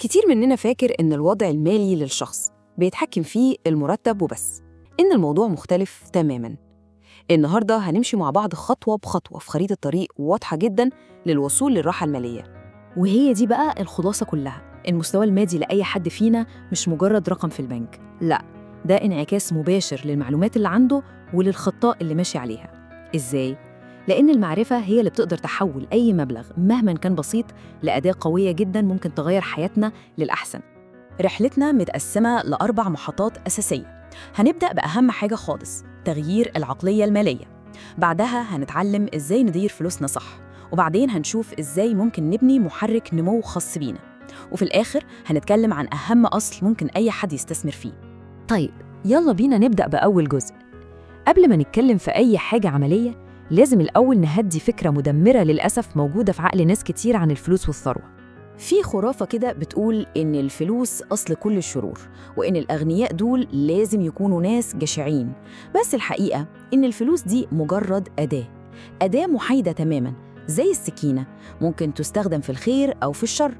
كتير مننا فاكر إن الوضع المالي للشخص بيتحكم فيه المرتب وبس، إن الموضوع مختلف تماماً. النهاردة هنمشي مع بعض خطوة بخطوة في خريطة طريق واضحة جداً للوصول للراحة المالية. وهي دي بقى الخلاصة كلها. المستوى المادي لأي حد فينا مش مجرد رقم في البنك، لا، ده انعكاس مباشر للمعلومات اللي عنده وللخطة اللي ماشي عليها. إزاي؟ لأن المعرفة هي اللي بتقدر تحول أي مبلغ مهما كان بسيط لأداة قوية جداً ممكن تغير حياتنا للأحسن. رحلتنا متقسمة لأربع محطات أساسية. هنبدأ بأهم حاجة خالص، تغيير العقلية المالية. بعدها هنتعلم إزاي ندير فلوسنا صح، وبعدين هنشوف إزاي ممكن نبني محرك نمو خاص بينا، وفي الآخر هنتكلم عن أهم أصل ممكن أي حد يستثمر فيه. طيب يلا بينا نبدأ بأول جزء. قبل ما نتكلم في أي حاجة عملية لازم الأول نهدي فكرة مدمرة للأسف موجودة في عقل ناس كتير عن الفلوس والثروة. في خرافة كده بتقول إن الفلوس أصل كل الشرور، وإن الأغنياء دول لازم يكونوا ناس جشعين، بس الحقيقة إن الفلوس دي مجرد أداة، أداة محايدة تماماً زي السكينة، ممكن تستخدم في الخير أو في الشر.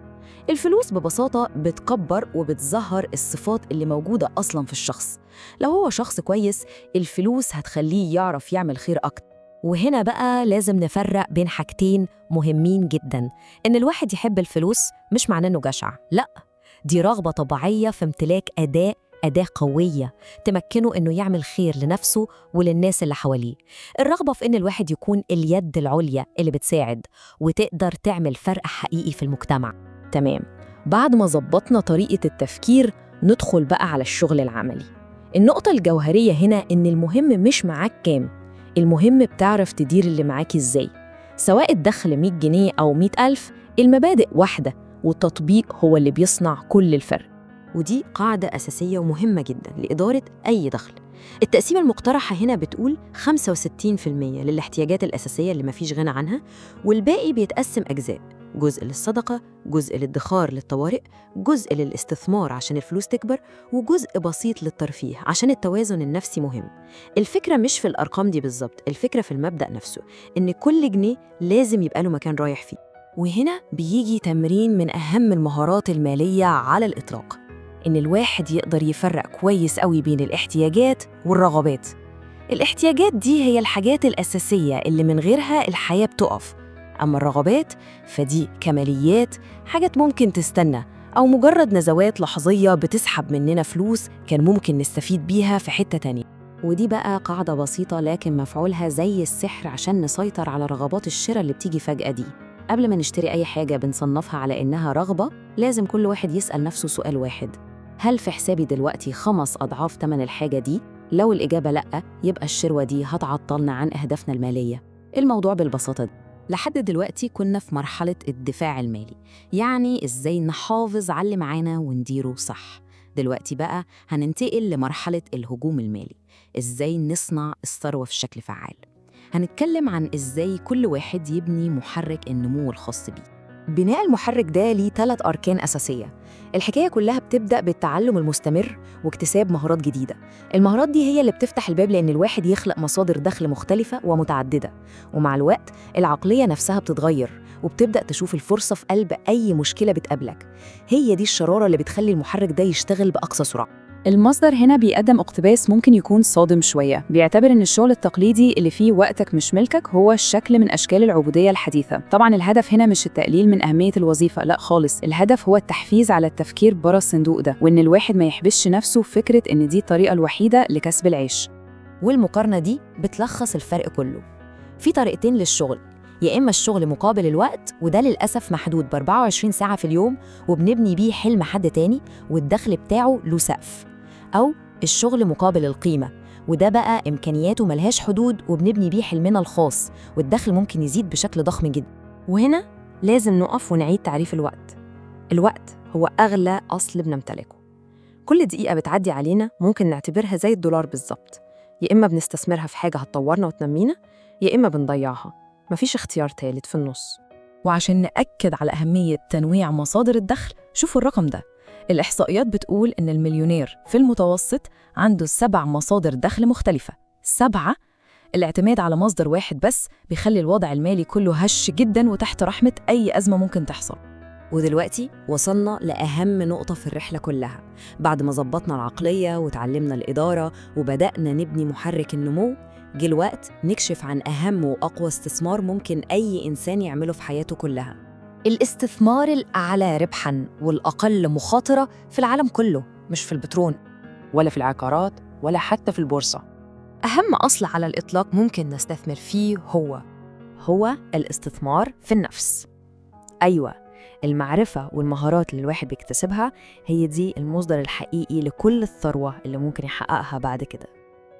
الفلوس ببساطة بتكبر وبتظهر الصفات اللي موجودة أصلاً في الشخص. لو هو شخص كويس الفلوس هتخليه يعرف يعمل خير أكتر. وهنا بقى لازم نفرق بين حاجتين مهمين جداً. إن الواحد يحب الفلوس مش معناه إنه جشع، لأ، دي رغبة طبيعية في امتلاك أداة قوية تمكنه إنه يعمل خير لنفسه وللناس اللي حواليه. الرغبة في إن الواحد يكون اليد العليا اللي بتساعد وتقدر تعمل فرق حقيقي في المجتمع. تمام، بعد ما ظبطنا طريقة التفكير ندخل بقى على الشغل العملي. النقطة الجوهرية هنا إن المهم مش معاك كام، المهم بتعرف تدير اللي معاك إزاي. سواء الدخل 100 جنيه أو 100,000، المبادئ واحدة والتطبيق هو اللي بيصنع كل الفرق. ودي قاعدة أساسية ومهمة جداً لإدارة أي دخل. التقسيمة المقترحة هنا بتقول 65% للاحتياجات الأساسية اللي مفيش غنى عنها، والباقي بيتقسم أجزاء، جزء للصدقة، جزء للادخار للطوارئ، جزء للاستثمار عشان الفلوس تكبر، وجزء بسيط للترفيه عشان التوازن النفسي مهم. الفكرة مش في الأرقام دي بالظبط، الفكرة في المبدأ نفسه، إن كل جنيه لازم يبقى له مكان رايح فيه. وهنا بيجي تمرين من أهم المهارات المالية على الإطلاق، إن الواحد يقدر يفرق كويس قوي بين الاحتياجات والرغبات. الاحتياجات دي هي الحاجات الأساسية اللي من غيرها الحياة بتقف، أما الرغبات فدي كماليات، حاجات ممكن تستنى أو مجرد نزوات لحظية بتسحب مننا فلوس كان ممكن نستفيد بيها في حتة تانية. ودي بقى قاعدة بسيطة لكن مفعولها زي السحر عشان نسيطر على رغبات الشراء اللي بتيجي فجأة دي. قبل ما نشتري أي حاجة بنصنفها على إنها رغبة، لازم كل واحد يسأل نفسه سؤال واحد: هل في حسابي دلوقتي 5 أضعاف تمن الحاجة دي؟ لو الإجابة لأ، يبقى الشروة دي هتعطلنا عن أهدافنا المالية. الموضوع بالبساطة دي. لحد دلوقتي كنا في مرحلة الدفاع المالي، يعني إزاي نحافظ على اللي معانا ونديره صح. دلوقتي بقى هننتقل لمرحلة الهجوم المالي، إزاي نصنع الثروة في شكل فعال. هنتكلم عن إزاي كل واحد يبني محرك النمو الخاص بيه. بناء المحرك ده ليه 3 أركان أساسية. الحكاية كلها بتبدأ بالتعلم المستمر واكتساب مهارات جديدة. المهارات دي هي اللي بتفتح الباب لأن الواحد يخلق مصادر دخل مختلفة ومتعددة، ومع الوقت العقلية نفسها بتتغير وبتبدأ تشوف الفرصة في قلب أي مشكلة بتقابلك. هي دي الشرارة اللي بتخلي المحرك ده يشتغل بأقصى سرعة. المصدر هنا بيقدم اقتباس ممكن يكون صادم شوية، بيعتبر إن الشغل التقليدي اللي فيه وقتك مش ملكك هو شكل من أشكال العبودية الحديثة. طبعاً الهدف هنا مش التقليل من أهمية الوظيفة، لا خالص، الهدف هو التحفيز على التفكير برا الصندوق ده، وإن الواحد ما يحبسش نفسه في فكرة إن دي الطريقة الوحيدة لكسب العيش. والمقارنة دي بتلخص الفرق كله. في طريقتين للشغل، يا إما الشغل مقابل الوقت، وده للأسف محدود ب 24 ساعة في اليوم وبنبني بيه حلم حد تاني والدخل بتاعه له سقف، أو الشغل مقابل القيمة، وده بقى إمكانياته ملهاش حدود وبنبني بيه حلمنا الخاص والدخل ممكن يزيد بشكل ضخم جدا. وهنا لازم نقف ونعيد تعريف الوقت. الوقت هو أغلى أصل بنمتلكه. كل دقيقة بتعدي علينا ممكن نعتبرها زي الدولار بالظبط، يا إما بنستثمرها في حاجة هتطورنا وتنمينا، يا إما بنضيعها. مفيش اختيار تالت في النص. وعشان نأكد على أهمية تنويع مصادر الدخل، شوفوا الرقم ده. الإحصائيات بتقول إن المليونير في المتوسط عنده 7 مصادر دخل مختلفة. 7. الاعتماد على مصدر واحد بس بيخلي الوضع المالي كله هش جدا وتحت رحمة أي أزمة ممكن تحصل. ودلوقتي وصلنا لأهم نقطة في الرحلة كلها. بعد ما ظبطنا العقلية وتعلمنا الإدارة وبدأنا نبني محرك النمو، جه الوقت نكشف عن أهم وأقوى استثمار ممكن أي إنسان يعمله في حياته كلها. الاستثمار الأعلى ربحاً والأقل مخاطرة في العالم كله، مش في البترول ولا في العقارات ولا حتى في البورصة. أهم أصل على الإطلاق ممكن نستثمر فيه هو الاستثمار في النفس. أيوة، المعرفة والمهارات اللي الواحد بيكتسبها هي دي المصدر الحقيقي لكل الثروة اللي ممكن يحققها بعد كده.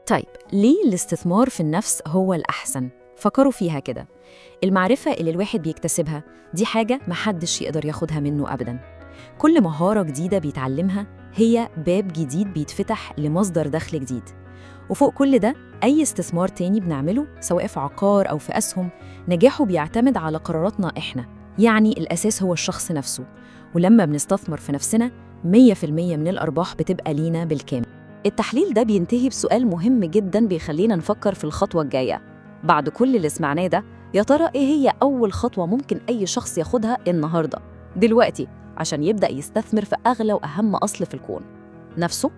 طيب، ليه الاستثمار في النفس هو الأحسن؟ فكروا فيها كده. المعرفة اللي الواحد بيكتسبها دي حاجة محدش يقدر ياخدها منه أبداً. كل مهارة جديدة بيتعلمها هي باب جديد بيتفتح لمصدر دخل جديد. وفوق كل ده، أي استثمار تاني بنعمله سواء في عقار أو في أسهم، نجاحه بيعتمد على قراراتنا إحنا. يعني الأساس هو الشخص نفسه، ولما بنستثمر في نفسنا 100% من الأرباح بتبقى لينا بالكامل. التحليل ده بينتهي بسؤال مهم جداً بيخلينا نفكر في الخطوة الجاية. بعد كل اللي سمعناه ده، يا ترى إيه هي أول خطوة ممكن أي شخص ياخدها النهاردة دلوقتي عشان يبدأ يستثمر في أغلى وأهم أصل في الكون؟ نفسه؟